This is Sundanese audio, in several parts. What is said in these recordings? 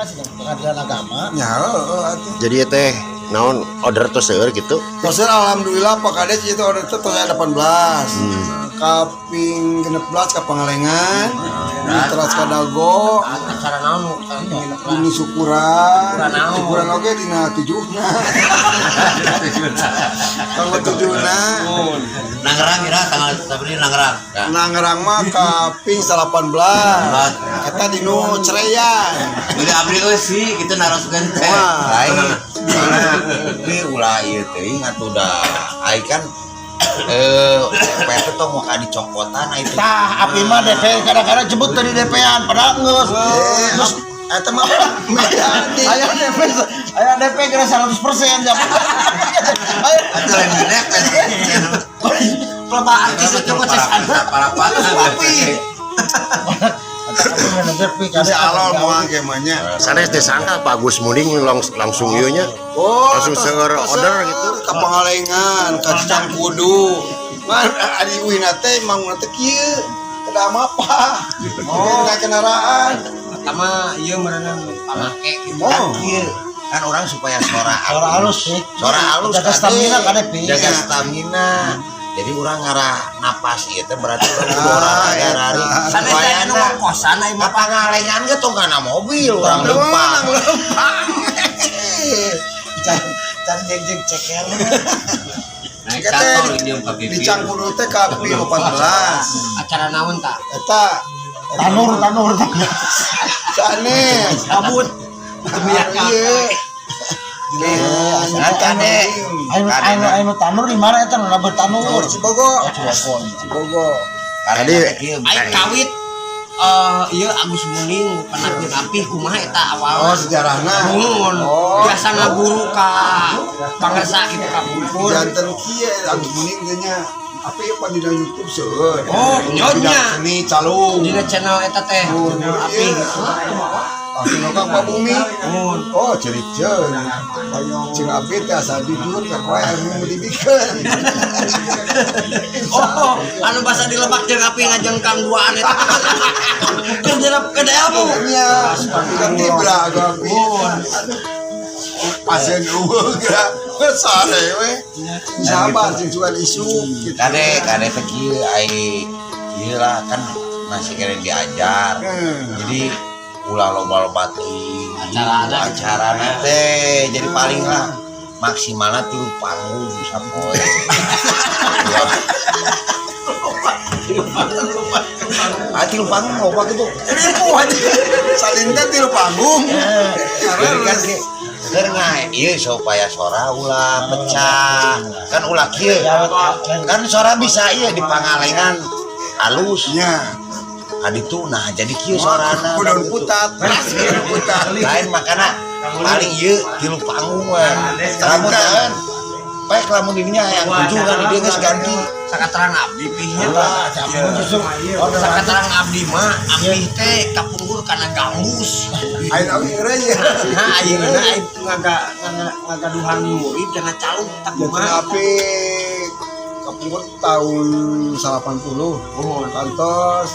Sidang pengadilan agama. Ya, heeh atuh. Jadi ya teh naon order tuh seueur gitu. Tos alhamdulillah, Pak Kades, itu order teh tos 18. Kaping 16 ka Pangalengan, teras ka Dago, Acara naon? Dini syukuran, Syukuran naon? Syukuran oge dina tujuhna. Tanggal tujuhna. Nangerang kira tanggal sabri Nangerang. Ya. Nangerang mah kaping 18. Eta dinu cerean. Jadi abdi euy sih kitu naroskeun teh. Wah. Lain. Tapi ulah ieu teuing atuh da ai kan DP teh tong waka dicokotan ai itu. Tah, api mah DP kadang-kadang jebut dari DP-an padahal geus. Terus Eta mah jadi. Aya DP, aya DP kira 100% ya. Aya Atuh lain di DP. Loba artis itu kok Para para Api. Manajer pi. Insya Allah moal ge mah nya. Sanes disangka Pak Agus Muning langsung ieu nya. Oh, Langsung seueur tos order seueur gitu. Ka Pangalengan, ka Cangkudu. Mah ari uina teh manguna teh kieu. Kada apa? Oh, naik kendaraan. Pertama ieu meureunan pamake gitu. Oh. Kieu kan orang supaya suara Suara halus sih. Suara halus. Jaga stamina kade pi. Jaga stamina. Jadi orang ngarah napas ieu teh berarti urang kudu olahraga eta. lari. Sanes teh anu ngongkosan ai Ka mah. Pangalengan ge tong kana mobil urang leumpang. Lempang. Can can jeng-jeng ceker. Naik Kita cator ini ka Di Cangkudu teh kaping 14. Acara naon tah? Eta Tanur, tanur, tanur. Sanes. Kabut. Iya. Kan kade. Anu anu anu tanur di mana eta nu bertanur? Cibogo. Oh, Cibogo. Cibogo. Tadi Ai kawit ieu Agus Muning pernah api kumaha eta Oh, awalna? sejarahna. Mun Oh. biasa ngaguru ka pangersa gitu ka pungkur. Janten kieu Agus Muning teh nya. Tapi pan dina YouTube seueur. Oh, nyonya. Bidang seni calung. Dina channel eta teh Oh, channel api iya. gitu. Langsung ka Pak Bumi. Mun. Oh, cerik jeung. Cing api teh asa jujur ka koe anu dibikeun. Oh, anu basa di lebak jeung api ngajengkang duaan eta. Keur jelep ke ilmu. Nya, kan tibra api. Pasien eueuh geura. Sare we. Sabar sing sugan isu gitu. Kade kade teh kieu ai ieu lah kan masih kena diajar. Jadi ulah loba-loba teuing. Acara ada. Acara teh jadi paling lah maksimalnya tilu panggung sapoe. Ya. Ah, tilu panggung loba gitu. Ribu aja. Salin teh tilu panggung. Jadi kan keur ngae ieu supaya suara ulah pecah. Kan ulah kieu. Kan suara bisa ieu di Pangalengan halus. Nya. Kaditu nah jadi kieu suarana. Kudu putat. Kudu putat. Lain makana paling ieu tilu panggung we. Lamun kan pek lamun dirinya yang tujuh kan dia geus ganti. Sakaterang abdi pihnya. Justru Sakaterang abdi mah abdi teh kapungkur kana gambus. Ayo abi heureuy ya. Nah, ayeuna ai ngaga ngagaduhan murid dina calung tak Janten kumaha. api kapungkur tahun 80. Oh, Kantos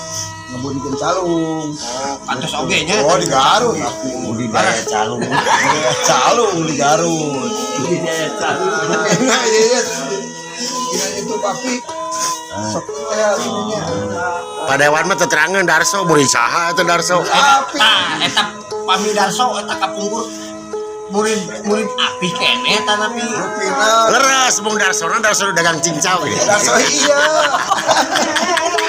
ngebunikeun calung. oh, kantos oge nya. Oh, di Garut api. Budidaya calung. Budidaya calung di Garut. Nah, iya iya. Dina YouTube api. Sok teh ininya. Pak Dewan mah teterangan Darso murid saha eta Darso. Api. Tah, eta pami Darso eta kapungkur murid murid api kene eta napi. Rupina Leres Bung Darso, nah Darso dagang cincau gitu. Darso iya.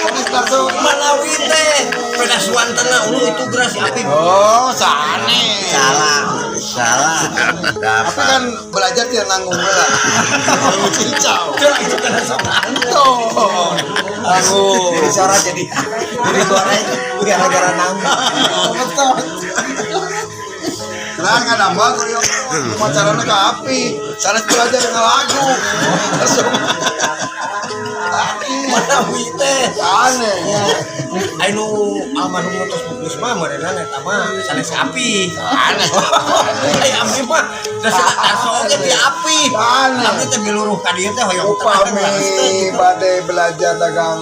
Sanes Darso. Malawi teh peda suantena ulu itu geras si api. Oh, sanes. Salah. Salah. Tapi kan belajar tidak nanggung heula. Nanggung cincau. Itu kana sok Anton. Nanggung. Jadi suara jadi suara gara-gara nanggung. Betul. Nah, nggak nambah kalau pacarannya ke api. Sanes belajar ngelagu. Langsung. Malawi teh. Aneh. Anu almarhum tos pupus mah meureunna eta mah sanes api. Aneh. Ai api mah da Darso oge di api. Aneh. Abdi teh miluruh ka dieu teh hoyong terang Upami leres teh gitu. bade belajar dagang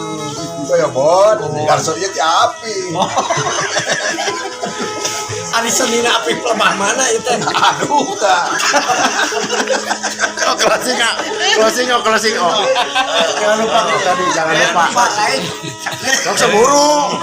goyobod, Darso ieu ti api. Ari senina api pelebah mana ieu teh? Aduh, tah. Oh, closing ah. Closing oh, closing oh. Jangan lupa Tadi jangan lupa. Pak lain. Sok seburu.